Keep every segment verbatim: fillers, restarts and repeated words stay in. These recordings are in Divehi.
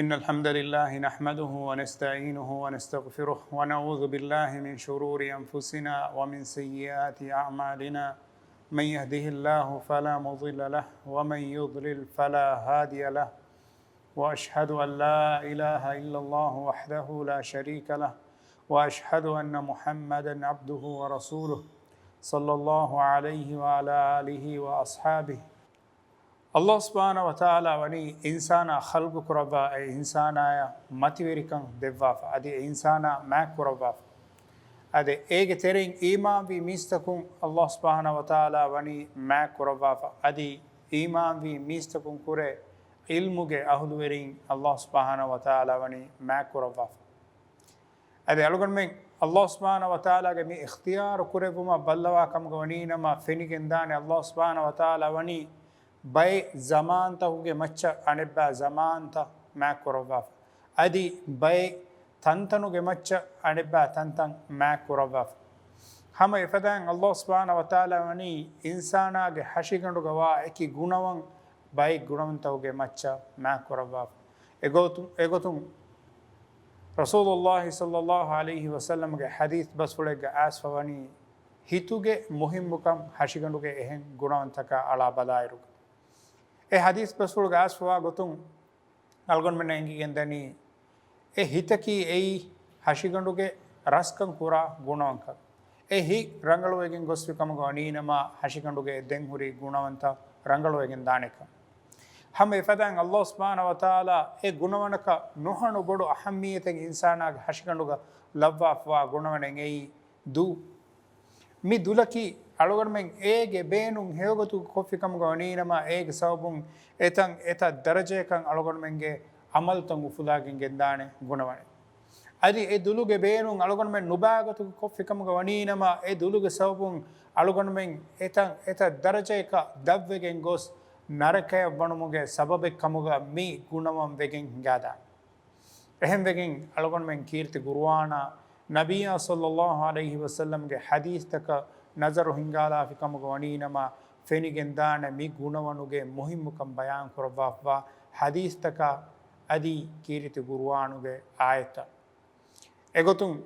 إن الحمد لله نحمده ونستعينه ونستغفره، ونعوذ بالله من شرور أنفسنا ومن سيئات أعمالنا. من يهده الله فلا مضل له، ومن يضلل فلا هادي له. وأشهد أن لا إله إلا الله وحده لا شريك له، وأشهد أن محمدا عبده ورسوله، صلى الله عليه وعلى آله وأصحابه. ﷲ ސުބްޙާނަހޫ ވަތަޢާލާ ވަނީ އިންސާނާ ޚަލްޤު ކުރައްވާ، އެ އިންސާނާޔަށް މަތިވެރިކަން ދެއްވާފަ، އަދި އެ އިންސާނާ މާތް ކުރައްވާފަ. އަދި އޭގެ ތެރެއިން އީމާންވި މީސްތަކުން ﷲ ސުބްޙާނަހޫ ވަތަޢާލާ ވަނީ މާތް ކުރައްވާފަ. އަދި އީމާންވި މީސްތަކުން ކުރެ ޢިލްމުގެ އަހުލުވެރިން ﷲ ސުބްޙާނަހޫ ވަތަޢާލާ ވަނީ މާތް ކުރައްވާފަ. އަދި އަޅުގަނޑުމެން ﷲ ސުބްޙާނަހޫ ވަތަޢާލާގެ މި އިޚްތިޔާރު ކުރެއްވުމަށް ބައްލަވާ ކަމުގަ ވަނީނަމަ، ފެނިގެންދާނެ ﷲ ސުބްޙާނަހޫ ވަތަޢާލާ ވަނީ ބައެއް ޒަމާންތަކުގެ މައްޗަށް އަނެއްބައި ޒަމާންތައް މާތް ކުރައްވާފަ. އަދި ބައެއް ތަންތަނުގެ މައްޗަށް އަނެއްބައި ތަންތަން މާތް ކުރައްވާފަ. ހަމަ އެފަދައިން ﷲ ސުބްޙާނަހޫ ވަތަޢާލާ ވަނީ އިންސާނާގެ ހަށިގަނޑުގަވާ އެކި ގުނަވަން ބައެއް ގުނަވަންތަކުގެ މައްޗަށް މާތް ކުރައްވާފަ. އެގޮތުން، އެގޮތުން ރަސޫލުﷲ ޞައްލަﷲ ޢަލައިހި ވަސައްލަމްގެ ޙަދީޘް ބަސްފުޅެއްގަ އައިސްފަ ވަނީ، ހިތުގެ މުހިއްމުކަން ހަށިގަނޑުގެ އެހެން ގުނަވަންތަކާ އަޅާ ބަލާއިރުގަ. އެ ޙަދީޘް ބަސްފުޅުގަ އައިސްފަވާ ގޮތުން، އަޅުގަނޑުމެންނަށް އެނގިގެންދަނީ، އެ ހިތަކީ އެއީ ހަށިގަނޑުގެ ރަސްކަން ކުރާ ގުނަވަންކަން. އެ ހިތް ރަނގަޅުވެގެން ގޮސްފި ކަމުގަ ވަނީނަމަ، ހަށިގަނޑުގެ ދެން ހުރި ގުނަވަންތައް ރަނގަޅުވެގެން ދާނެކަން. ހަމަ އެފަދައިން ﷲ ސުބްޙާނަހޫ ވަތަޢާލާ އެ ގުނަވަނަކަށް ނުހަނު ބޮޑު އަހައްމިއްޔަތެއް އިންސާނާގެ ހަށިގަނޑުގަ ލައްވާފަވާ ގުނަވަނެއް އެއީ ދު. މި ދުލަކީ އަޅުގަނޑުމެން އޭގެ ބޭނުން ހެޔޮގޮތުގަ ކޮށްފި ކަމުގަ ވަނީނަމަ، އޭގެ ސަބަބުން އެތަން އެތައް ދަރަޖަޔަކަށް އަޅުގަނޑުމެންގެ ޢަމަލުތައް އުފުލާގެން ގެންދާނެ ގުނަވަނެއް. އަދި އެ ދުލުގެ ބޭނުން އަޅުގަނޑުމެން ނުބާގޮތުގަ ކޮށްފި ކަމުގަ ވަނީނަމަ، އެ ދުލުގެ ސަބަބުން އަޅުގަނޑުމެން އެތަން އެތައް ދަރަޖަޔަކަށް ދަށްވެގެން ގޮސް ނަރަކަޔަށް ވަނުމުގެ ސަބަބެއް ކަމުގަ މި ގުނަވަން ވެގެން ހިނގާދާނެ. އެހެންވެގެން އަޅުގަނޑުމެން ކީރިތި ޤުރުއާނާ، ނަބިއްޔާ ޞައްލަﷲ ޢަލައިހި ވަސައްލަމްގެ ޙަދީޘްތަކަށް ނަޒަރު ހިންގާލާފި ކަމުގަ ވަނީނަމަ، ފެނިގެންދާނެ މި ގުނަވަނުގެ މުހިއްމުކަން ބަޔާން ކުރައްވާފަވާ ޙަދީޘްތަކާ އަދި ކީރިތި ޤުރުއާނުގެ އާޔަތްތައް. އެގޮތުން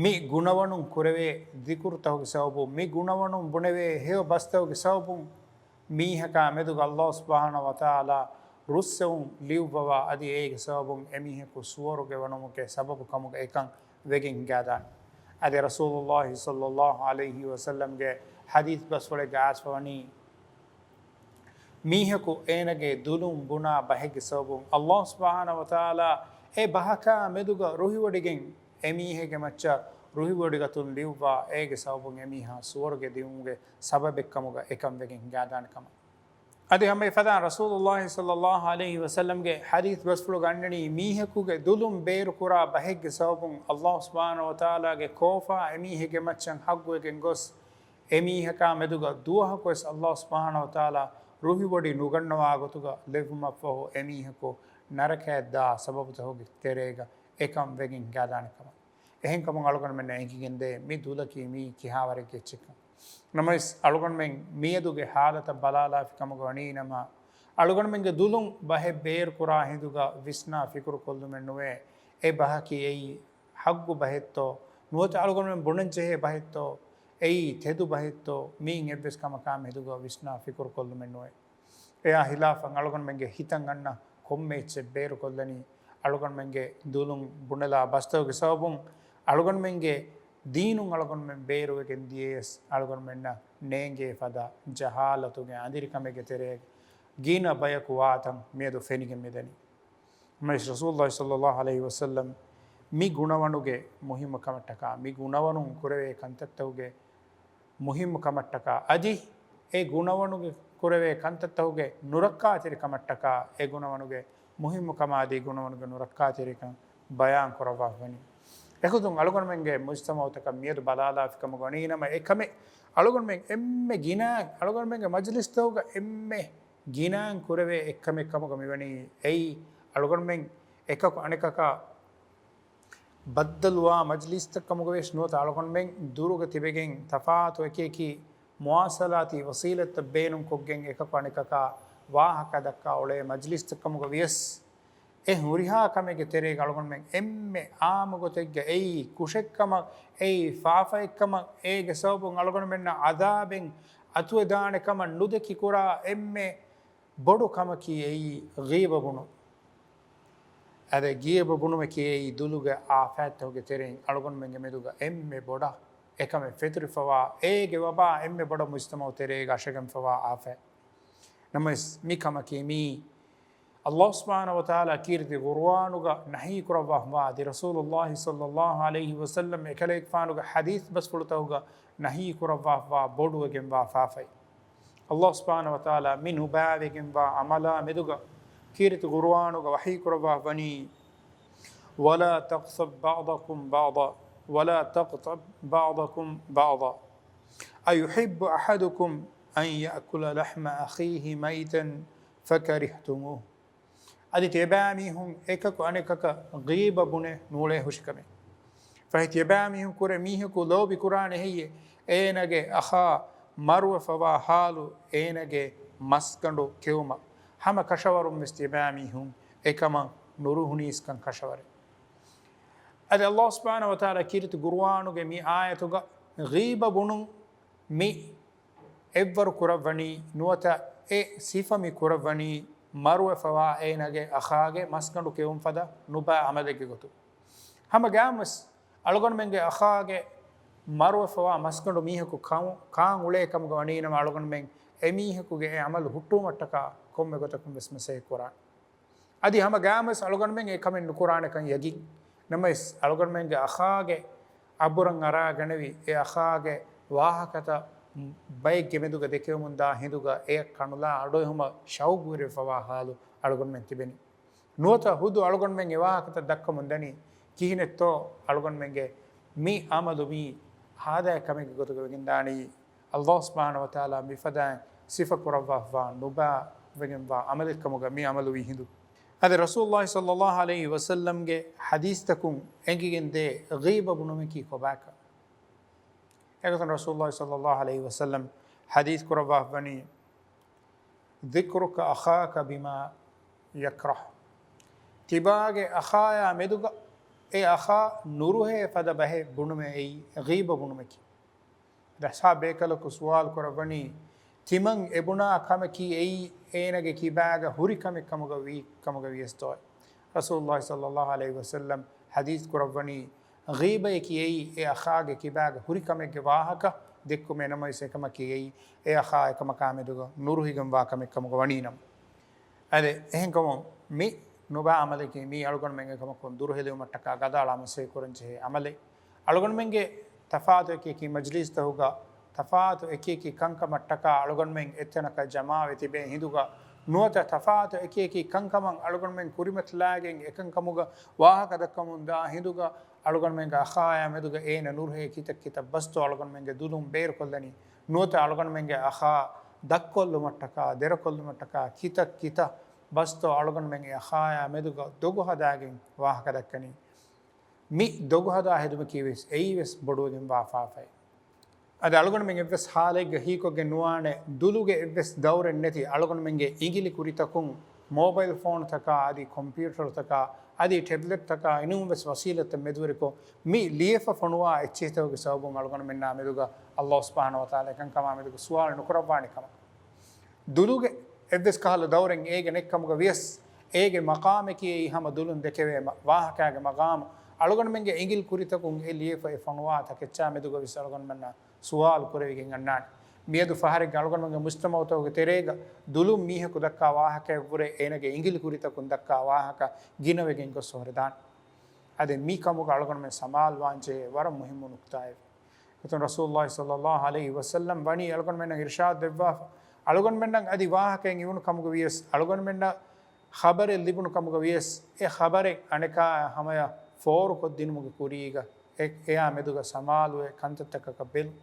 މި ގުނަވަނުން ކުރެވޭ ޛިކުރުތަކުގެ ސަބަބުން، މި ގުނަވަނުން ބުނެވޭ ހެޔޮ ބަސްތަކުގެ ސަބަބުން، މީހަކާ މެދުގަ ﷲ ސުބްޙާނަހޫ ވަތަޢާލާ ރުއްސެވުން ލިޔުއްވަވާ، އަދި އޭގެ ސަބަބުން އެމީހަކު ސުވަރުގެ ވަނުމުގެ ސަބަބު ކަމުގަ އެކަން ވެގެން ހިނގާދާނެ. އަދި ރަސޫލުﷲ ޞައްލަﷲ ޢަލައިހި ވަސައްލަމްގެ ޙަދީޘް ބަސްފުޅެއްގަ އައިސްފަ ވަނީ، މީހަކު އޭނަގެ ދުލުން ބުނާ ބަހެއްގެ ސަބަބުން ﷲ ސުބްޙާނަހޫ ވަތަޢާލާ އެ ބަހަކާ މެދުގަ ރުހިވޮޑިގެން، އެމީހެއްގެ މައްޗަށް ރުހިވޮޑިގަތުން ލިޔުއްވާ، އޭގެ ސަބަބުން އެމީހާ ސުވަރުގެ ދިއުމުގެ ސަބަބެއްކަމުގަ އެކަން ވެގެން ހިނގާދާނެ ކަމަށް. އަދި ހަމަ އެފަދައިން ރަސޫލުﷲ ޞައްލަﷲ ޢަލައިހި ވަސައްލަމްގެ ޙަދީޘް ބަސްފުޅުގަ އަންނަނީ، މީހަކުގެ ދުލުން ބޭރުކުރާ ބަހެއްގެ ސަބަބުން ﷲ ސުބްޙާނަހޫ ވަތަޢާލާގެ ކޯފާ އެމީހެއްގެ މައްޗަށް ޙައްގުވެގެން ގޮސް، އެމީހަކާ މެދުގަ ދުވަހަކުވެސް ﷲ ސުބްޙާނަހޫ ވަތަޢާލާ ރުހިވޮޑި ނުގަންނަވާ ގޮތުގަ ލެއްވުމަށްފަހު، އެމީހަކު ނަރަކަޔަށްދާ ސަބަބުތަކުގެ ތެރޭގަ އެކަން ވެގެން ހިނގާދާނެ ކަމަށް. އެހެންކަމުން އަޅުގަނޑުމެންނަށް އެނގިގެންދޭ މި ދުލަކީ މީ ކިހާވަރެއްގެ އެއްޗެއްކަން. ނަމަވެސް، އަޅުގަނޑުމެން މިއަދުގެ ޙާލަތަށް ބަލާލާފި ކަމުގަ ވަނީނަމަ، އަޅުގަނޑުމެންގެ ދުލުން ބަހެއް ބޭރުކުރާ ހިނދުގަ ވިސްނާ ފިކުރު ކޮށްލުމެއް ނުވޭ، އެ ބަހަކީ އެއީ ޙައްގު ބަހެއްތޯ، ނުވަތަ އަޅުގަނޑުމެން ބުނަންޖެހޭ ބަހެއްތޯ، އެއީ ތެދު ބަހެއްތޯ، މިއިން އެއްވެސް ކަމަކާ މެދުގަ ވިސްނާ ފިކުރު ކޮށްލުމެއް ނުވޭ. އެއާ ހިލާފަށް އަޅުގަނޑުމެންގެ ހިތަށް އަންނަ ކޮންމެ އެއްޗެއް ބޭރުކޮށްލަނީ، އަޅުގަނޑުމެންގެ ދުލުން ބުނެލާ ބަސްތަކުގެ ސަބަބުން، އަޅުގަނޑުމެންގެ ދީނުން އަޅުގަނޑުމެން ބޭރުވެގެން ދިޔަޔަސް، އަޅުގަނޑުމެންނަށް ނޭނގޭ ފަދަ ޖަހާލަތުގެ އަނދިރިކަމެއްގެ ތެރޭގަ ގިނަ ބަޔަކު ވާތަން މިއަދު ފެނިގެން މިދަނީ. ނަމަވެސް، ރަސޫލުﷲ ޞައްލަﷲ ޢަލައިހި ވަސައްލަމް މި ގުނަވަނުގެ މުހިއްމު ކަމަށްޓަކާ، މި ގުނަވަނުން ކުރެވޭ ކަންތައްތަކުގެ މުހިއްމު ކަމަށްޓަކާ، އަދި އެ ގުނަވަނުގެ ކުރެވޭ ކަންތައްތަކުގެ ނުރައްކާތެރި ކަމަށްޓަކާ، އެ ގުނަވަނުގެ މުހިއްމު ކަމާ އަދި ގުނަވަނުގެ ނުރައްކާތެރިކަން ބަޔާން ކުރައްވާފަވަނީ. އެކުދުން އަޅުގަނޑުމެންގެ މުޖްތަމަޢުތަކަށް މިއަދު ބަލާލާފި ކަމުގަ ވަނީ ނަމަ، އެ ކަމެއް އަޅުގަނޑުމެން އެންމެ ގިނައިން، އަޅުގަނޑުމެންގެ މަޖިލިސްތަކުގަ އެންމެ ގިނައިން ކުރެވޭ އެއްކަމެއް ކަމުގަ މިވަނީ. އެއީ އަޅުގަނޑުމެން އެކަކު އަނެކަކާ ބައްދަލުވާ މަޖިލިސްތައް ކަމުގަވިޔަސް ނުވަތަ އަޅުގަނޑުމެން ދުރުގަ ތިބެގެން ތަފާތު އެކިއެކި މުވާޞަލާތީ ވަސީލަތްތައް ބޭނުންކޮށްގެން އެކަކު އަނެކަކާ ވާހަކަ ދައްކާ އުޅޭ މަޖިލިސްތައް ކަމުގަވިޔަސް، އެ ހުރިހާ ކަމެއްގެ ތެރޭގަ އަޅުގަނޑުމެން އެންމެ އާންމު ގޮތެއްގަ އެއީ ކުށެއްކަމަށް، އެއީ ފާފައެއްކަމަށް، އޭގެ ސަބަބުން އަޅުގަނޑުމެންނަށް އަޒާބެއް އަތުވެދާނެ ކަމަށް ނުދެކި ކުރާ އެންމެ ބޮޑު ކަމަކީ އެއީ ޣީބަ ބުނުން. އަދި ޣީބަ ބުނުމަކީ އެއީ ދުލުގެ އާފާތްތަކުގެ ތެރެއިން އަޅުގަނޑުމެންގެ މެދުގަ އެންމެ ބޮޑަށް އެކަމެއް ފެތުރިފަވާ، އޭގެ ވަބާ އެންމެ ބޮޑަށް މުޖްތަމަޢު ތެރޭގަ އަށަގެންފަވާ އާފާތް. ނަމަވެސް މި ކަމަކީ މީ ﷲ ސުބްޙާނަހޫ ވަތަޢާލާ ކީރިތި ޤުރުއާނުގަ ނަހީ ކުރައްވާފަވާ، އަދި ރަސޫލުﷲ ޞައްލަﷲ ޢަލައިހި ވަސައްލަމް އެކަލޭގެފާނުގެ ޙަދީޘް ބަސްފުޅުތަކުގަ ނަހީ ކުރައްވާފަވާ ބޮޑުވެގެންވާ ފާފައެއް. ﷲ ސުބްޙާނަހޫ ވަތަޢާލާ މި ނުބައިވެގެންވާ ޢަމަލާ މެދުގަ ކީރިތި ޤުރުއާނުގަ ވަޙީ ކުރައްވާ ވަނީ، ولا تغتب بعضكم بعضا ولا تغتب بعضكم بعضا أيحب أحدكم أن يأكل لحم أخيه ميتا فكرهتموه. އަދި ތިޔަބައިމީހުން އެކަކު އަނެކަކަށް ޣީބަ ބުނެ ނޫޅޭ ހުށިކަމެއް. ފަހެ ތިޔަބައިމީހުން ކުރެ މީހަކު ލޯބި ކުރާނެ ހެއްޔެ އޭނަގެ އަޚާ މަރުވެފަވާ ޙާލު އޭނަގެ މަސްގަނޑު ކެއުމަށް؟ ހަމަ ކަށަވަރުން ވެސް ތިޔަބައިމީހުން އެކަމަށް ނުރުހުނީސްކަން ކަށަވަރެއް. އަދި ﷲ ސުބްޙާނަހޫ ވަތަޢާލާ ކީރިތި ޤުރުއާނުގެ މި އާޔަތުގަ ޣީބަ ބުނުން މި އެއްވަރު ކުރައްވަނީ، ނުވަތަ އެ ސިފަ މި ކުރައްވަނީ މަރުވެފަވާ އޭނަގެ އަޚާގެ މަސްގަނޑު ކެއުން ފަދަ ނުބައި ޢަމަލެއްގެ ގޮތުން. ހަމަ ގާމުވެސް އަޅުގަނޑުމެންގެ އަޚާގެ މަރުވެފަވާ މަސްގަނޑު މީހަކު ކާ-، ކާން އުޅޭ ކަމުގަ ވަނީނަމަ، އަޅުގަނޑުމެން އެމީހަކުގެ އެ ޢަމަލު ހުއްޓުވުމަށްޓަކާ ކޮންމެ ގޮތަކުން ވެސް މަސައްކަތް ކުރާނެ. އަދި ހަމަ ގާމުވެސް އަޅުގަނޑުމެން އެ ކަމެއް ނުކުރާނެކަން ޔަގީން. ނަމަވެސް އަޅުގަނޑުމެންގެ އަޚާގެ އަބުރަށް އަރާގަނެވި، އެ އަޚާގެ ވާހަކަތައް ބައެއްގެ މެދުގަ ދެކެވެމުންދާ ހިނދުގަ އެއަށް ކަނުލާ އަޑުއެހުމަށް ޝައުގުވެރިވެފަވާ ޙާލު އަޅުގަނޑުމެން ތިބެނީ. ނުވަތަ ހުދު އަޅުގަނޑުމެން އެ ވާހަކަތައް ދައްކަމުން ދަނީ ކިހިނެއްތޯ އަޅުގަނޑުމެންގެ މި ޢަމަލު މީ ހާދައި ކަމެއްގެ ގޮތުގަ ވެގެންދާނީ. ﷲ ސުބްޙާނަހޫ ވަތަޢާލާ މިފަދައިން ސިފަ ކުރައްވާފަ ނުބައިވެގެންވާ ޢަމަލެއްކަމުގަ މި ޢަމަލުވީ ހިނދު. އަދި ރަސޫލުﷲ ޞައްލަﷲ ޢަލައިހި ވަސައްލަމްގެ ޙަދީޘްތަކުން އެނގިގެންދޭ ޣީބަ ބުނުމަކީ ކޮބާކަން. އެގޮތުން ރަސޫލުﷲ ޞައްލަﷲ ޢަލައިހި ވަސައްލަމް ޙަދީޘް ކުރައްވާފަވަނީ، ذكرك أخاك بما يكره. ތިބާގެ އަޚާޔާ މެދުގަ އެ އަޚާ ނުރުހޭ ފަދަ ބަހެއް ބުނުމެއް އެއީ ޣީބަ ބުނުމަކީ. ދަސްހާ ބޭކަލަކު ސުވާލު ކުރައްވަނީ، ތިމަން އެބުނާ ކަމަކީ އެއީ އޭނަގެ ކިބާގަ ހުރި ކަމެއް ކަމުގަ ވީ ކަމުގަ ވިޔަސްތޯއޭ؟ ރަސޫލުﷲ ޞައްލަﷲ ޢަލައިހި ވަސައްލަމް ޙަދީޘް ކުރައްވަނީ، ޣީބަޔަކީ އެއީ އެ އަޚާގެ ކިބާގަ ހުރި ކަމެއްގެ ވާހަކަ ދެއްކުމޭ، ނަމަވެސް އެކަމަކީ އެއީ އެ އަޚާ އެކަމަކާ މެދުގަ ނުރުހިގެންވާ ކަމެއް ކަމުގަ ވަނީނަމަ. އަދި އެހެންކަމުން މި ނުބައި ޢަމަލަކީ މީ އަޅުގަނޑުމެން އެކަމަކުން ދުރުހެލިވުމަށްޓަކާ ގަދައަޅާ މަސައްކަތް ކުރަންޖެހޭ ޢަމަލެއް. އަޅުގަނޑުމެންގެ ތަފާތު އެކިއެކި މަޖްލިސްތަކުގަ ތަފާތު އެކިއެކި ކަންކަމަށްޓަކާ އަޅުގަނޑުމެން އެއްތަނަކަށް ޖަމާވެ ތިބޭ ހިނދުގަ، ނުވަތަ ތަފާތު އެކިއެކި ކަންކަމަށް އަޅުގަނޑުމެން ކުރިމަތިލާގެން އެކަންކަމުގަ ވާހަކަ ދައްކަމުން ދާ ހިނދުގަ، އަޅުގަނޑުމެންގެ އަޚާޔާ މެދުގަ އޭނަ ނުރުހޭ ކިތައް ކިތައް ބަސްތޯ އަޅުގަނޑުމެންގެ ދުލުން ބޭރުކޮށްލަނީ؟ ނުވަތަ އަޅުގަނޑުމެންގެ އަޚާ ދަށްކޮށްލުމަށްޓަކާ، ދެރަކޮށްލުމަށްޓަކާ ކިތައް ކިތައް ބަސްތޯ އަޅުގަނޑުމެން އެ އަޚާޔާ މެދުގަ ދޮގު ހަދާގެން ވާހަކަ ދައްކަނީ؟ މި ދޮގު ހަދާ ހެދުމަކީ ވެސް އެއީ ވެސް ބޮޑުވެގެންވާ ފާފައެއް. އަދި އަޅުގަނޑުމެން އެއްވެސް ޙާލެއްގަ ހީކޮށްގެން ނުވާނެ، ދުލުގެ އެއްވެސް ދައުރެއް ނެތި އަޅުގަނޑުމެންގެ އިނގިލި ކުރިތަކުން، މޯބައިލް ފޯނުތަކާ އަދި ކޮމްޕިއުޓަރުތަކާ އަދި ޓެބްލެޓްތަކާ އިނޫން ވެސް ވަސީލަތްތައް މެދުވެރިކޮށް، މި ލިޔެފަ ފޮނުވާ އެއްޗިހިތަކުގެ ސަބަބުން އަޅުގަނޑުމެންނާ މެދުގަ ﷲ ސުބްޙާނަހޫ ވަތަޢާލާ އެކަންކަމާ މެދުގަ ސުވާލު ނުކުރައްވާނެ ކަމަށް. ދުލުގެ އެއްވެސް ކަހަލަ ދައުރެއް އޭގެ ނެތްކަމުގަ ވިޔަސް، އޭގެ މަޤާމަކީ އެއީ ހަމަ ދުލުން ދެކެވޭ މަ-، ވާހަކާގެ މަޤާމު. އަޅުގަނޑުމެންގެ އިނގިލި ކުރިތަކުން އެ ލިޔެފަ އެ ފޮނުވާ ތަކެއްޗާ މެދުގަ ވެސް އަޅުގަނޑުމެންނަށް ސުވާލު ކުރެވިގެން އަންނާނެ. މިއަދު ފަހަރެއްގަ އަޅުގަނޑުމެންގެ މުޖްތަމަޢުތަކުގެ ތެރޭގަ ދުލުން މީހަކު ދައްކާ ވާހަކައެއްވުރެ، އޭނަގެ އިނގިލި ކުރިތަކުން ދައްކާ ވާހަކަ ގިނަވެގެން ގޮސް އޮހޮރެދާނެ. އަދި މި ކަމުގަ އަޅުގަނޑުމެން ސަމާލުވާންޖެހޭ ވަރަށް މުހިއްމު ނުކުތާއެއް. އެގޮތުން ރަސޫލުﷲ ޞައްލަﷲ ޢަލައިހި ވަސައްލަމް ވަނީ އަޅުގަނޑުމެންނަށް އިރުޝާދު ދެއްވާފަ، އަޅުގަނޑުމެންނަށް އަދި ވާހަކައެއް އިވުނު ކަމުގަ ވިޔަސް، އަޅުގަނޑުމެންނަށް ޚަބަރެއް ލިބުނު ކަމުގަ ވިޔަސް، އެ ޚަބަރެއް އަނެކާއާ ހަމަޔަށް ފޯރުކޮށްދިނުމުގެ ކުރީގަ އެ-، އެއާ މެދުގަ ސަމާލުވެ ކަންތައްތަކަކަށް ބެލުން.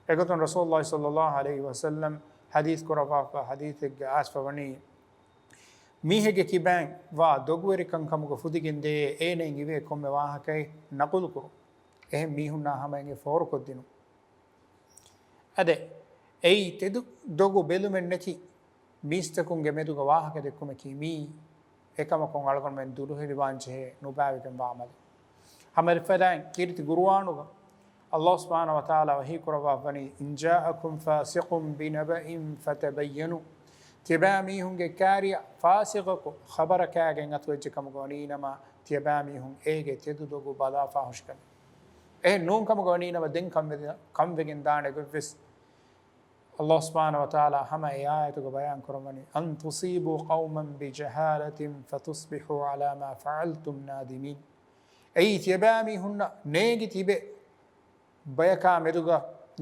އެގޮތުން ރަސޫލުﷲ ޞައްލަﷲ ޢަލައިހި ވަސައްލަމް ޙަދީޘް ކުރައްވާފަ ޙަދީޘެއްގަ އައިސްފަ ވަނީ، މީހެއްގެ ކިބައިން ވާ ދޮގުވެރިކަން ކަމުގަ ފުދިގެންދޭ އޭނައިން އިވޭ ކޮންމެ ވާހަކައެއް ނަޤުލުކުރުން. އެހެން މީހުންނާ ހަމައިން އެ ފޯރުކޮށްދިނުން. އަދި އެއީ ތެދު ދޮގު ބެލުމެއް ނެތި މީސްތަކުންގެ މެދުގަ ވާހަކަ ދެއްކުމަކީ މީ. އެކަމަކުން އަޅުގަނޑުމެން ދުރުހެލިވާން ޖެހޭ ނުބާވެގެންވާ ޢަމަލެއް. ހަމަ އެފަދައިން ކީރިތި ޤުރުއާނުގަ ﷲ ސުބްޙާނަހޫ ވަތަޢާލާ ވަޙީ ކުރައްވާފަނީ، "إن جاءكم فاسق بنبإ فتبينوا." ތިޔަބައިމީހުންގެ ކާރިއަށް ފާސިޤަކު ޚަބަރަކާގެން އަތުވެއްޖެ ކަމުގަ ވަނީނަމަ، ތިޔަބައިމީހުން އޭގެ ތެދު ދޮގު ބަލާފާ ހުށިކަމެއް. އެހެން ނޫން ކަމުގަ ވަނީނަމަ، ދެން ކަންވެ-، ކަންވެގެން ދާނެ ގޮތްވެސް ﷲ ސުބްޙާނަހޫ ވަތަޢާލާ ހަމަ އެ އާޔަތުގަ ބަޔާން ކުރައްވަނީ، "أن تصيبوا قوما بجهالة فتصبحوا على ما فعلتم نادمين." އެއީ ތިޔަބައިމީހުންނަށް ނޭނގި ތިބެ ބަޔަކާ މެދުގަ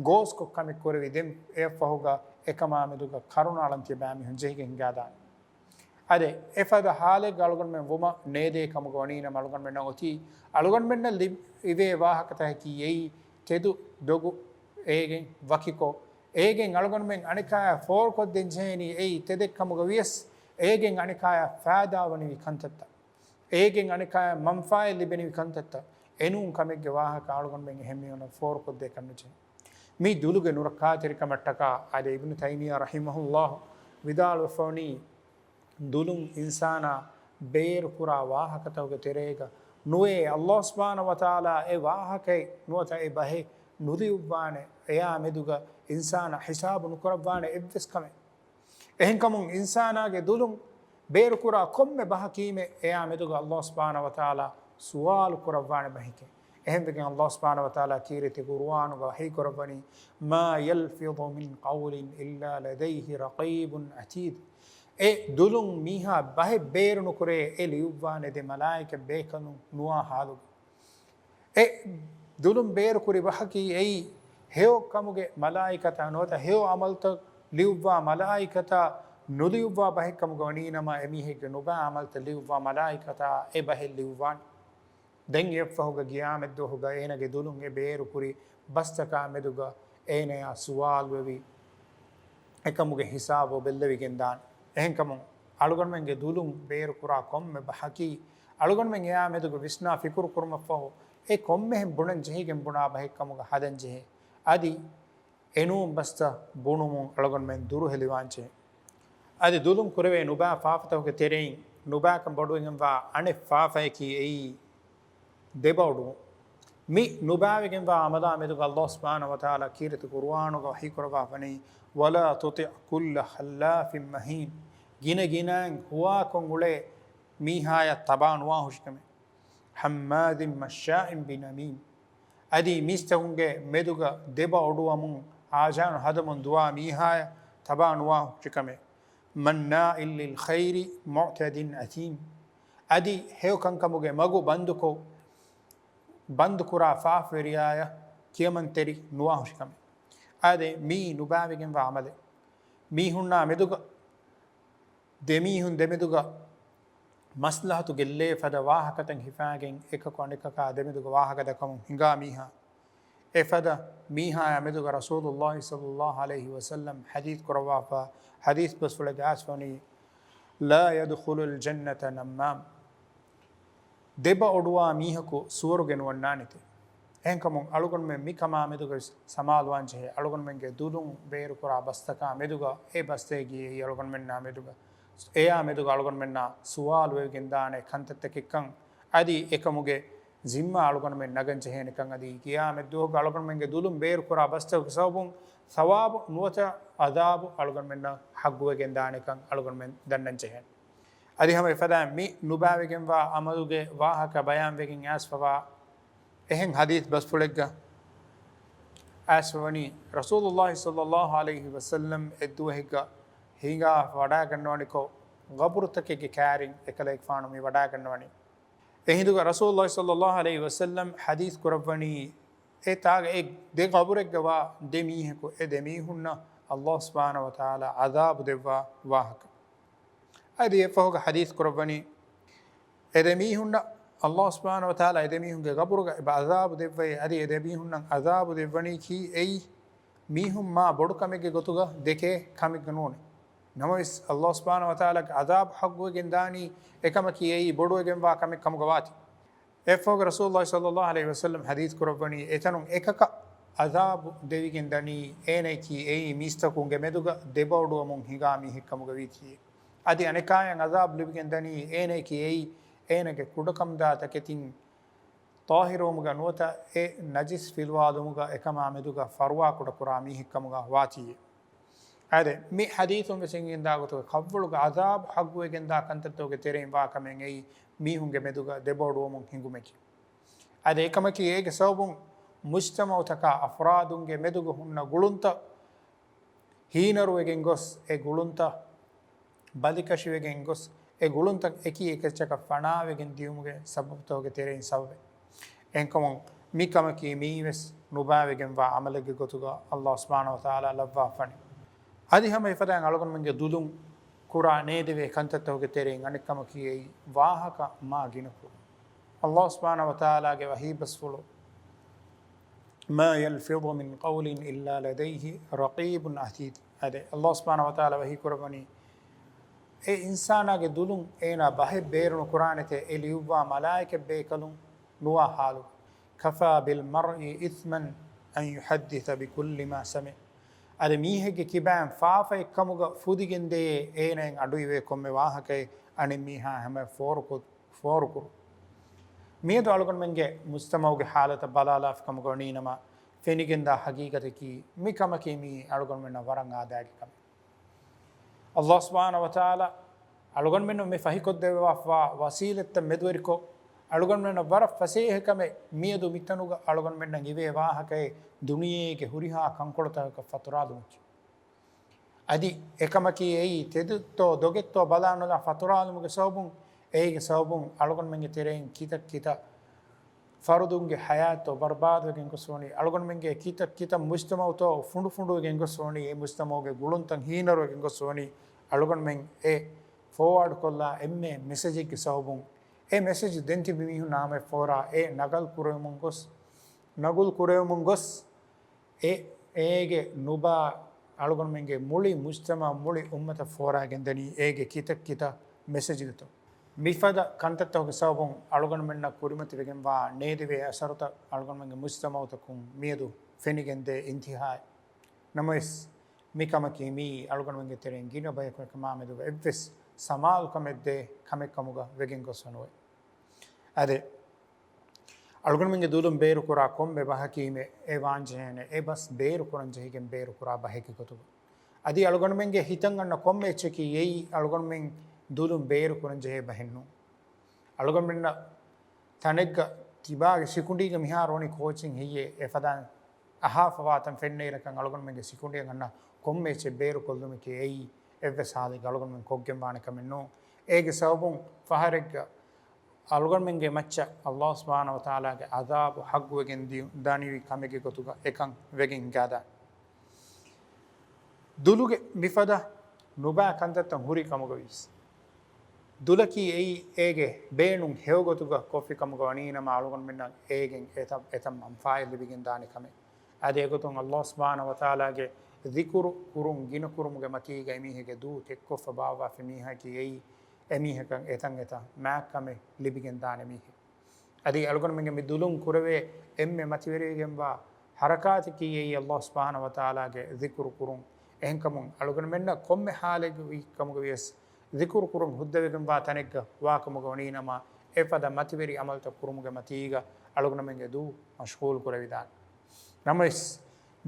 ގޯސްކޮށް ކަމެއް ކުރެވި، ދެން އެއަށްފަހުގަ އެކަމާ މެދުގަ ކަރުނަ އަޅަން ތިޔަބައިމީހުން ޖެހިގެން ހިނގާދާނެ. އަދި އެފަދަ ޙާލެއްގަ އަޅުގަނޑުމެން ވުމަށް ނޭދޭ ކަމުގަ ވަނީނަމަ، އަޅުގަނޑުމެންނަށް އޮތީ އަޅުގަނޑުމެންނަށް ލިބި-، އިވޭ ވާހަކަތަކަކީ އެއީ ތެދު ދޮގު އޭގެން ވަކިކޮށް، އޭގެން އަޅުގަނޑުމެން އަނެކާޔަށް ފޯރުކޮށްދޭން ޖެހޭނީ އެއީ ތެދެއް ކަމުގަ ވިޔަސް، އޭގެން އަނެކާޔަށް ފައިދާވަނިވި ކަންތައްތައް. އޭގެން އަނެކާޔަށް މަންފާއެއް ލިބެނިވި ކަންތައްތައް. އެނޫން ކަމެއްގެ ވާހަކަ އަޅުގަނޑުމެން އެހެން މީހުންނަށް ފޯރުކޮށްދޭކަށް ނުޖެހޭ. މި ދުލުގެ ނުރައްކާތެރިކަމަށްޓަކާ އާދެ، އިބްނު ތައިމިއްޔާ ރަޙިމަހުﷲ ވިދާޅުވެފަވަނީ، ދުލުން އިންސާނާ ބޭރުކުރާ ވާހަކަތަކުގެ ތެރޭގަ ނުވޭ، ﷲ ސުބްޙާނަހޫ ވަތަޢާލާ އެ ވާހަކައެއް ނުވަތަ އެ ބަހެއް ނުލިޔުއްވާނެ، އެޔާ މެދުގަ އިންސާނާ ހިސާބު ނުކުރައްވާނެ އެއްވެސް ކަމެއް. އެހެންކަމުން އިންސާނާގެ ދުލުން ބޭރުކުރާ ކޮންމެ ބަހަކީމެ އެޔާ މެދުގަ ﷲ ސުބްޙާނަހޫ ވަތަޢާލާ ސުވާލު ކުރައްވާނެ ބަހެކޭ. އެހެންވެގެން ﷲ ސުބްޙާނަހޫ ވަތަޢާލާ ކީރިތި ޤުރުއާނުގަ ވަޙީ ކުރައްވަނީ، "ما يلفظ من قول إلا لديه رقيب عتيد." އެ ދުލުން މީހާ ބަހެއް ބޭރު ނުކުރޭ، އެ ލިޔުއްވާނެ ދެ މަލާއިކަ ބޭކަލުން ނުވާ ޙާލުގަ. އެ ދުލުން ބޭރުކުރި ބަހަކީ އެއީ ހެޔޮ ކަމުގެ މަލާއިކަތާ ނުވަތަ ހެޔޮ ޢަމަލުތައް ލިޔުއްވާ މަލާއިކަތާ ނުލިޔުއްވާ ބަހެއް ކަމުގަ ވަނީނަމަ، އެމީހެއްގެ ނުބާ ޢަމަލުތައް ލިޔުއްވާ މަލާއިކަތާ އެ ބަހެއް ލިޔުއްވާނެ. ދެން އެއަށްފަހުގަ ޤިޔާމަތްދުވަހުގަ އޭނަގެ ދުލުން އެ ބޭރުކުރި ބަސްތަކާ މެދުގަ އޭނަޔާ ސުވާލުވެވި، އެކަމުގެ ހިސާބު ބެއްލެވިގެންދާނެ. އެހެންކަމުން، އަޅުގަނޑުމެންގެ ދުލުން ބޭރުކުރާ ކޮންމެ ބަހަކީ، އަޅުގަނޑުމެން އެޔާ މެދުގަ ވިސްނާ ފިކުރު ކުރުމަށްފަހު، އެ ކޮންމެހެން ބުނަން ޖެހިގެން ބުނާ ބަހެއް ކަމުގަ ހަދަން ޖެހޭ. އަދި އެނޫން ބަސްތައް ބުނުމުން އަޅުގަނޑުމެން ދުރުހެލިވާންޖެހޭ. އަދި ދުލުން ކުރެވޭ ނުބާ ފާފަތަކުގެ ތެރެއިން ނުބާކަން ބޮޑުވެގެންވާ އަނެއް ފާފަޔަކީ އެއީ ދެބައުޑުވުން. މި ނުބާވެގެންވާ ޢަމަލާ މެދުގަ ﷲ ސުބްޙާނަހޫ ވަތަޢާލާ ކީރިތި ޤުރުއާނުގަ ވަޙީކުރައްވާފަނީ، "ولا تطع كل حلاف مهين." ގިނަ ގިނައިން ހުވާކޮށް އުޅޭ މީހާޔަށް ތަބާ ނުވާ ހުށިކަމެއް. "هماز مشاء بنميم." އަދި މީސްތަކުންގެ މެދުގަ ދެބަ އޮޑުވަމުން، ހާޖާނު ހަދަމުން ދުވާ މީހާޔަށް ތަބާ ނުވާ ހުށިކަމެއް. "مناع للخير معتد أثيم." އަދި ހެޔޮ ކަންކަމުގެ މަގު ބަންދުކޮށް، ބަންދުކުރާ ފާފަވެރިޔާޔަށް ކިޔަމަންތެރި ނުވާ ހުށިކަމެއް. އާދެ، މީ ނުބާވެގެންވާ ޢަމަލެއް. މީހުންނާ މެދުގަ ދެމީހުން ދެމެދުގަ މަސްލަހަތު ގެއްލޭ ފަދަ ވާހަކަތައް ހިފާގެން، އެކަކު އަނެކަކާ ދެމެދުގަ ވާހަކަ ދައްކަމުން ހިނގާ މީހާ، އެފަދަ މީހާޔާ މެދުގަ ރަސޫލުﷲ ޞައްލަﷲ ޢަލައިހި ވަސައްލަމް ޙަދީޘް ކުރައްވާފަ، ޙަދީޘް ބަސްފުޅެއްގަ އައިސްފަވަނީ، "لا يدخل الجنة نمام." ދެބަ އޮޑުވާ މީހަކު ސުވަރުގެ ނުވަންނާނެތެ. އެހެންކަމުން އަޅުގަނޑުމެން މި ކަމާ މެދުގަވެސް ސަމާލުވާންޖެހޭ. އަޅުގަނޑުމެންގެ ދުލުން ބޭރުކުރާ ބަސްތަކާ މެދުގަ އެ ބަސްތަކަކީ އެއީ އަޅުގަނޑުމެންނާ މެދުގަ، އެޔާ މެދުގަ އަޅުގަނޑުމެންނާ ސުވާލު ވެވިގެންދާނެ ކަންތައްތަކެއްކަން، އަދި އެކަމުގެ ޒިންމާ އަޅުގަނޑުމެން ނަގަން ޖެހޭނެކަން، އަދި ޤިޔާމަތްދުވަހުގަ އަޅުގަނޑުމެންގެ ދުލުން ބޭރުކުރާ ބަސްތަކުގެ ސަބަބުން ޘަވާބު ނުވަތަ ޢަޛާބު އަޅުގަނޑުމެންނަށް ޙައްގުވެގެންދާނެކަން އަޅުގަނޑުމެން ދަންނަން ޖެހޭނެ. އަދި ހަމަ އެފަދައިން މި ނުބާވެގެންވާ ޢަމަލުގެ ވާހަކަ ބަޔާންވެގެން އައިސްފަވާ އެހެން ޙަދީޘް ބަސްފުޅެއްގަ އައިސްފަވަނީ، ރަސޫލުﷲ ޞައްލަﷲ ޢަލައިހި ވަސައްލަމް އެއްދުވަހެއްގަ ހިނގާ ވަޑާގަންނަވަނިކޮށް، ޤަބުރުތަކެއްގެ ކާރިން އެކަލޭގެފާނު މި ވަޑާގަންނަވަނީ. އެހިނދުގަ ރަސޫލުﷲ ޞައްލަﷲ ޢަލައިހި ވަސައްލަމް ޙަދީޘް ކުރައްވަނީ، އެ ތާގަ އެ ދެ ޤަބުރެއްގަ ވާ ދެ މީހަކު، އެ ދެ މީހުންނަށް ﷲ ސުބްޙާނަހޫ ވަތަޢާލާ ޢަޛާބު ދެއްވާ ވާހަކަ. އަދި އެއަށްފަހުގަ ޙަދީޘް ކުރައްވަނީ، އެ ދެ މީހުންނަށް ﷲ ސުބްޙާނަހޫ ވަތަޢާލާ އެ ދެ މީހުންގެ ޤަބުރުގަ އެބަ ޢަޛާބު ދެއްވައޭ، އަދި އެ ދެ މީހުންނަށް ޢަޛާބު ދެއްވަނީކީ އެއީ މީހުން މާ ބޮޑު ކަމެއްގެ ގޮތުގަ ދެކޭ ކަމެއްގަ ނޫނޭ. ނަމަވެސް، ﷲ ސުބްޙާނަހޫ ވަތަޢާލާގެ ޢަޛާބު ޙައްގުވެގެން ދާނީ އެކަމަކީ އެއީ ބޮޑުވެގެންވާ ކަމެއް ކަމުގަ ވާތީ. އެއަށްފަހުގަ ރަސޫލުﷲ ޞައްލަﷲ ޢަލައިހި ވަސައްލަމް ޙަދީޘް ކުރައްވަނީ، އެތަނުން އެކަކަށް ޢަޛާބު ދެވިގެން ދަނީ އޭނަޔަކީ އެއީ މީސްތަކުންގެ މެދުގަ ދެބައޮޑުވަމުން ހިނގާ މީހެއް ކަމުގަ ވީތީ. އަދި އަނެކާޔަށް އަޒާބު ލިބިގެން ދަނީ އޭނަޔަކީ އެއީ އޭނަގެ ކުޑަކަމުދާ ތަކެތިން ޠާހިރުވުމުގަ ނުވަތަ އެ ނަޖިސް ފިލުވާލުމުގަ އެކަމާ މެދުގަ ފަރުވާ ކުޑަކުރާ މީހެއްކަމުގަ ވާތީއޭ. އާދެ، މި ޙަދީޘުން ވެސް އެނގިގެންދާ ގޮތުގަ ކަށްވަޅުގަ އަޒާބު ޙައްގުވެގެންދާ ކަންތައްތަކުގެ ތެރެއިން ވާ ކަމެއް އެއީ މީހުންގެ މެދުގަ ދެބޯޑުވަމުން ހިނގުމެކޭ. އާދެ، އެކަމަކީ އޭގެ ސަބަބުން މުޖްތަމަޢުތަކާ އަފްރާދުންގެ މެދުގަ ހުންނަ ގުޅުންތައް ހީނަރުވެގެން ގޮސް، އެ ގުޅުންތައް ބަލިކަށިވެގެން ގޮސް، އެ ގުޅުންތައް އެކި އެކައްޗަކަށް ފަނާވެގެން ދިޔުމުގެ ސަބަބުތަކުގެ ތެރެއިން ސަބަބެއް. އެހެންކަމުން މި ކަމަކީ މިއީވެސް ނުބާވެގެންވާ ޢަމަލެއްގެ ގޮތުގަ ﷲ ސުބްޙާނަހޫ ވަތަޢާލާ ލައްވާފަނި. އަދި ހަމަ އެފަދައިން އަޅުގަނޑުމެންގެ ދުލުން ކުރާ ނޭދެވޭ ކަންތައްތަކުގެ ތެރެއިން އަނެއްކަމަކީ އެއީ ވާހަކަ މާ ގިނަކުރުން. ﷲ ސުބްޙާނަހޫ ވަތަޢާލާގެ ވަޙީ ބަސްފުޅު، "ما يلفظ من قول إلا لديه رقيب عتيد." އާދެ، ﷲ ސުބްޙާނަހޫ ވަތަޢާލާ ވަޙީ ކުރައްވަނީ، އެ އިންސާނާގެ ދުލުން އޭނާ ބަހެއް ބޭރުނުކުރާނެތޭ، އެ ލިޔުއްވާ މަލާއިކަތް ބޭކަލުން ނުވާ ޙާލުގަ. "كفى بالمرء إثما أن يحدث بكل ما سمع." އަދި މީހެއްގެ ކިބައިން ފާފައެއްކަމުގަ ފުދިގެންދޭ އޭނައަށް އަޑުއިވޭ ކޮންމެ ވާހަކައެއް އަނެއް މީހާ ހަމަޔަށް ފޯރުކޮށް ފޯރުކުރުން. މިއަދު އަޅުގަނޑުމެންގެ މުޖްތަމަޢުގެ ޙާލަތަށް ބަލާލާފި ކަމުގަ ވަނީނަމަ، ފެނިގެންދާ ޙަޤީޤަތަކީ މި ކަމަކީ މީ އަޅުގަނޑުމެންނަށް ވަރަށް އާދައިގެ ކަމެއް. ﷲ ސުބްޙާނަހޫ ވަތަޢާލާ އަޅުގަނޑުމެންނަށް މި ފަހިކޮށްދެއްވާފަވާ ވަސީލަތްތައް މެދުވެރިކޮށް، އަޅުގަނޑުމެންނަށް ވަރަށް ފަސޭހަ ކަމެއް މިއަދު މިތަނުގަ އަޅުގަނޑުމެންނަށް އިވޭ ވާހަކައެއް ދުނިޔޭގެ ހުރިހާ ކަންކޮޅުތަކަކަށް ފަތުރާލުމަކީ. އަދި އެކަމަކީ އެއީ ތެދެއްތޯ ދޮގެއްތޯ ބަލާނުލާ ފަތުރާލުމުގެ ސަބަބުން، އޭގެ ސަބަބުން އަޅުގަނޑުމެންގެ ތެރެއިން ކިތައް ކިތައް ފަރުދުންގެ ޙަޔާތްތޯ ބަރުބާދުވެގެން ގޮސް ވަނީ، އަޅުގަނޑުމެންގެ ކިތައް ކިތައް މުޖްތަމަޢުތޯ ފުނޑު ފުނޑުވެގެން ގޮސް ވަނީ، އެ މުޖްތަމަޢުގެ ގުޅުންތައް ހީނަރުވެގެން ގޮސް ވަނީ، އަޅުގަނޑުމެން އެ ފޯވާޑް ކޮށްލާ އެންމެ މެސެޖެއްގެ ސަބަބުން، އެ މެސެޖް ދެން ތިބި މީހުންނާ ހަމަޔަށް ފޯރާ އެ ނަގަލް ކުރެވެމުން ގޮސް، ނަގުލް ކުރެވެމުން ގޮސް، އެ، އޭގެ ނުބާ އަޅުގަނޑުމެންގެ މުޅި މުޖްތަމަޢު، މުޅި އުއްމަތަށް ފޯރާގެންދަނީ އޭގެ ކިތައް ކިތައް މެސެޖްގެތޯ. މިފަދަ ކަންތައްތަކުގެ ސަބަބުން އަޅުގަނޑުމެންނަށް ކުރިމަތިވެގެންވާ ނޭދެވޭ އަސަރުތައް އަޅުގަނޑުމެންގެ މުޖްތަމަޢުތަކުން މިއަދު ފެނިގެންދޭ އިންތިހާއެއް. ނަމަވެސް، މިކަމަކީ މިއީ އަޅުގަނޑުމެންގެ ތެރެއިން ގިނަ ބަޔަކު އެކަމާ މެދުގަ އެއްވެސް ސަމާލުކަމެއްދޭ ކަމެއްކަމުގަ ވެގެން ގޮސްފަ ނުވޭ. އާދެ، އަޅުގަނޑުމެންގެ ދުލުން ބޭރުކުރާ ކޮންމެ ބަހަކީމެ އެ ވާންޖެހޭނެ އެ ބަސް ބޭރުކުރަން ޖެހިގެން ބޭރުކުރާ ބަހެއްގެ ގޮތުގަ. އަދި އަޅުގަނޑުމެންގެ ހިތަށް އަންނަ ކޮންމެ އެއްޗަކީ އެއީ އަޅުގަނޑުމެން ދުލުން ބޭރުކުރަން ޖެހޭ ބަހެއް ނޫން. އަޅުގަނޑުމެންނަށް ތަނެއްގަ ތިބާގެ ސިކުނޑީގަ މިހާރު ވަނީ ކޯޗެއް ހެއްޔޭ އެފަދައިން އަހާފަވާތަން ފެންނައިރަކަށް އަޅުގަނޑުމެންގެ ސިކުނޑިއަށް އަންނަ ކޮންމެ އެއްޗެއް ބޭރުކޮށްލުމަކީ އެއީ އެއްވެސް ހާލެއްގަ އަޅުގަނޑުމެން ކޮށްގެންވާނެ ކަމެއް ނޫން. އޭގެ ސަބަބުން ފަހަރެއްގަ އަޅުގަނޑުމެންގެ މައްޗަށް ﷲ ސުބްޙާނަހޫ ވަތަޢާލާގެ ޢަޛާބު ޙައްޤުވެގެން ދިޔު-، ދަނިވި ކަމެއްގެ ގޮތުގަ އެކަން ވެގެން ހިނގާދާނެ. ދުލުގެ މިފަދަ ނުބައި ކަންތައްތައް ހުރި ކަމުގަވިޔަސް، ދުލަކީ އެއީ އޭގެ ބޭނުން ހެޔޮގޮތުގަ ކޮށްފި ކަމުގަ ވަނީނަމަ، އަޅުގަނޑުމެންނަށް އޭގެން އެތައް، އެތައް މަންފާއެއް ލިބިގެން ދާނެ ކަމެއް. އަދި އެގޮތުން ﷲ ސުބްޙާނަހޫ ވަތަޢާލާގެ ޛިކުރު ކުރުން ގިނަ ކުރުމުގެ މަތީގަ އެމީހެއްގެ ދޫ ތެއްކޮށްފަ ބާއްވާފި މީހަކީ އެއީ އެމީހަކަށް އެތަން އެތަން މާތްކަމެއް ލިބިގެން ދާނެ މީހެއް. އަދި އަޅުގަނޑުމެންގެ މި ދުލުން ކުރެވޭ އެންމެ މަތިވެރިވެގެންވާ ހަރަކާތަކީ އެއީ ﷲ ސުބްޙާނަހޫ ވަތަޢާލާގެ ޛިކުރު ކުރުން. އެހެންކަމުން އަޅުގަނޑުމެންނަށް ކޮންމެ ހާލެއްގަ ވީ ކަމުގަ ވިޔަސް، ޛިކުރު ކުރުން ހުއްދަވެގެންވާ ތަނެއްގަ ވާކަމުގަ ވަނީނަމަ، އެފަދަ މަތިވެރި ޢަމަލުތައް ކުރުމުގެ މަތީގަ އަޅުގަނޑުމެންގެ ދޫ މަޝްޣޫލު ކުރެވިދާނެ. ނަމަވެސް،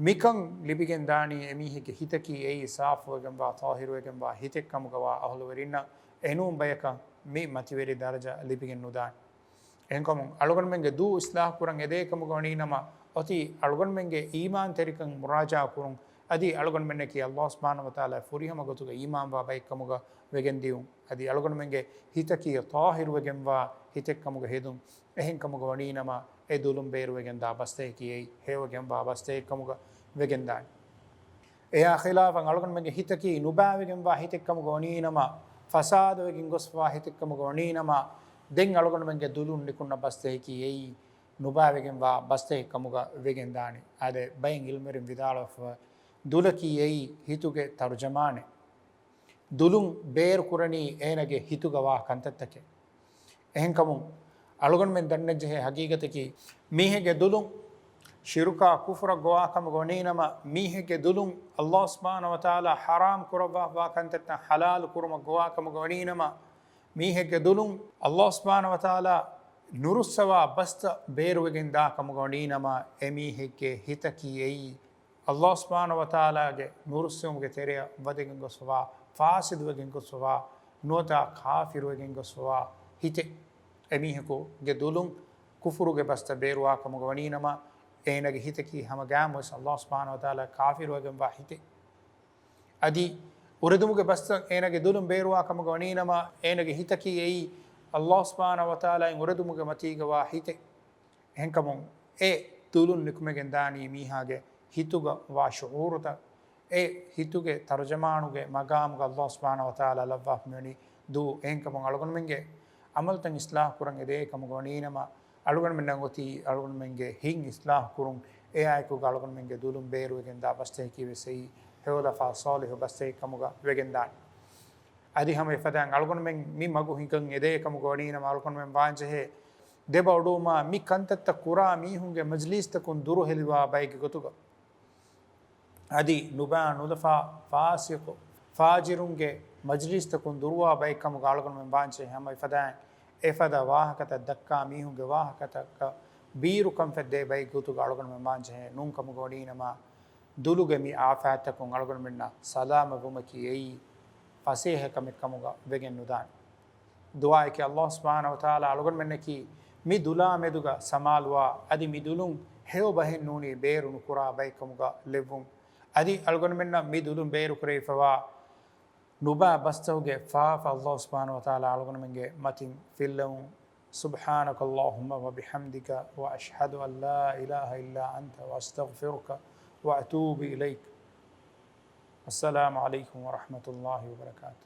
މިކަން ލިބިގެން ދާނީ އެމީހެއްގެ ހިތަކީ އެއީ ސާފުވެގެންވާ، ޠާހިރުވެގެންވާ ހިތެއްކަމުގަވާ އަހުލުވެރިންނަށް އެނޫން ބަޔަކަށް މި މަތިވެރި ދަރަޖަ ލިބިގެން ނުދާނެ. އެހެންކަމުން، އަޅުގަނޑުމެންގެ ދޫ އިޞްލާޙު ކުރަން އެދޭ ކަމުގަ ވަނީނަމަ، އޮތީ އަޅުގަނޑުމެންގެ އީމާންތެރިކަން މުރާޖަޢާ ކުރުން، އަދި އަޅުގަނޑުމެންނަކީ ﷲ ސުބްޙާނަހޫ ވަތަޢާލާ ފުރިހަމަ ގޮތުގަ އީމާންވާ ބައެއްކަމުގަ ވެގެން ދިޔުން، އަދި އަޅުގަނޑުމެންގެ ހިތަކީ ޠާހިރުވެގެންވާ ހިތެއްކަމުގަ ހެދުން. އެހެންކަމުގަ ވަނީނަމަ، އެ ދުލުން ބޭރުވެގެންދާ ބަސްތަކަކީ އެއީ ހެޔޮވެގެންވާ ބަސްތަކެއްކަމުގަ ވެގެންދާނެ. އެއާ ޚިލާފަށް އަޅުގަނޑުމެންގެ ހިތަކީ ނުބާވެގެންވާ ހިތެއްކަމުގަ ވަނީނަމަ، ފަސާދަވެގެން ގޮސްފަވާ ހިތެއްކަމުގަ ވަނީނަމަ، ދެން އަޅުގަނޑުމެންގެ ދުލުން ނިކުންނަ ބަސްތަކަކީ އެއީ ނުބާވެގެންވާ ބަސްތަކެއްކަމުގަ ވެގެންދާނެ. އާދެ، ބައެއް ޢިލްމުވެރިން ވިދާޅުވެފަ، ދުލަކީ އެއީ ހިތުގެ ތަރުޖަމާނެއް. ދުލުން ބޭރުކުރަނީ އޭނަގެ ހިތުގަވާ ކަންތައްތަކެއް. އެހެންކަމުން، އަޅުގަނޑުމެން ދަންނަންޖެހޭ ހަގީގަތަކީ، މީހެއްގެ ދުލުން ޝިރުކާ ކުފުރަށް ގޮވާ ކަމުގަ ވަނީނަމަ، މީހެއްގެ ދުލުން ﷲ ސުބްޙާނަހޫ ވަތަޢާލާ ޙަރާމް ކުރައްވާފަވާ ކަންތައްތައް ޙަލާލު ކުރުމަށް ގޮވާ ކަމުގަ ވަނީނަމަ، މީހެއްގެ ދުލުން ﷲ ސުބްޙާނަހޫ ވަތަޢާލާ ނުރުއްސަވާ ބަސްތައް ބޭރުވެގެން ދާ ކަމުގަ ވަނީނަމަ، އެމީހެއްގެ ހިތަކީ އެއީ ﷲ ސުބްޙާނަހޫ ވަތަޢާލާގެ ނުރުއްސެވުމުގެ ތެރެއަށް ވަދެގެން ގޮސްފަވާ، ފާސިދުވެގެން ގޮސްފަވާ، ނުވަތަ ކާފިރުވެގެން ގޮސްފަވާ ހިތެއް. އެމީހަކުގެ ދުލުން ކުފުރުގެ ބަސްތައް ބޭރުވާ ކަމުގަ ވަނީނަމަ، އޭނަގެ ހިތަކީ ހަމަ ގާމުވެސް ﷲ ސުބްޙާނަހޫ ވަތަޢާލާ ކާފިރުވެގެންވާ ހިތެއް. އަދި އުރެދުމުގެ ބަސްތައް އޭނަގެ ދުލުން ބޭރުވާ ކަމުގަ ވަނީނަމަ، އޭނަގެ ހިތަކީ އެއީ ﷲ ސުބްޙާނަހޫ ވަތަޢާލާއިން އުރެދުމުގެ މަތީގަ ވާ ހިތެއް. އެހެންކަމުން އެ ދުލުން ނިކުމެގެން ދާނީ މީހާގެ ހިތުގަ ވާ ޝުޢޫރުތައް، އެ ހިތުގެ ތަރުޖަމާނުގެ މަގާމުގަ ﷲ ސުބްޙާނަހޫ ވަތަޢާލާ ލައްވާފަ މިވަނީ ދުވަހު. އެހެންކަމުން އަޅުގަނޑުމެންގެ ޢަމަލުތައް އިޞްލާޙު ކުރަން އެދޭ ކަމުގަ ވަނީނަމަ، އަޅުގަނޑުމެންނަށް އޮތީ އަޅުގަނޑުމެންގެ ހިތް އިޞްލާޙު ކުރުން، އެއާއެކުގަ އަޅުގަނޑުމެންގެ ދުލުން ބޭރުވެގެންދާ ބަސްތަކަކީ ވެސް އެއީ ހެޔޮލަފާ ޞާލިޙު ބަސްތަކެއް ކަމުގަ ވެގެންދާނެ. އަދި ހަމަ އެފަދައިން އަޅުގަނޑުމެން މި މަގު ހިނގަން އެދޭ ކަމުގަ ވަނީނަމަ، އަޅުގަނޑުމެން ވާންޖެހޭ ދެބަ އުޑުވުމާ މި ކަންތައްތައް ކުރާ މީހުންގެ މަޖްލީސްތަކުން ދުރުހެލިވާ ބައެއްގެ ގޮތުގަ. އަދި ނުބާ ނުލަފާ ފާސިޤު ފާޖިރުންގެ މަޖްލީސްތަކުން ދުރުވާ ބައެއް ކަމުގަ އަޅުގަނޑުމެން ވާންޖެހޭ ހަމަ އެފަދައިން އެފަދަ ވާހަކަތައް ދައްކާ މީހުންގެ ވާހަކަތަކަށް ބީރު ކަންފަތްދޭ ބައެއް ގޮތުގަ އަޅުގަނޑުމެން ވާންޖެހޭ. ނޫން ކަމުގަ ވަނީނަމަ، ދުލުގެ މި އާފާތްތަކުން އަޅުގަނޑުމެންނަށް ސަލާމަތްވުމަކީ އެއީ ފަސޭހަ ކަމެއް ކަމުގަ ވެގެން ނުދާނެ. ދުޢާއެކޭ ﷲ ސުބްޙާނަހޫ ވަތަޢާލާ އަޅުގަނޑުމެންނަކީ މި ދުލާ މެދުގަ ސަމާލުވާ، އަދި މި ދުލުން ހެޔޮ ބަހެއް ނޫނީ ބޭރު ނުކުރާ ބައެއް ކަމުގަ ލެއްވުން. އަދި އަޅުގަނޑުމެންނަށް މި ދުލުން ބޭރު ކުރެވިފަވާ ނުބާ ބަސްތަކުގެ ފާފަ ﷲ ސުބްޙާނަހޫ ވަތަޢާލާ އަޅުގަނޑުމެންގެ މަތިން ފިއްލެވުން. سبحانك اللهم وبحمدك وأشهد أن لا إله إلا أنت وأستغفرك وأتوب إليك. السلام عليكم ورحمة الله وبركاته.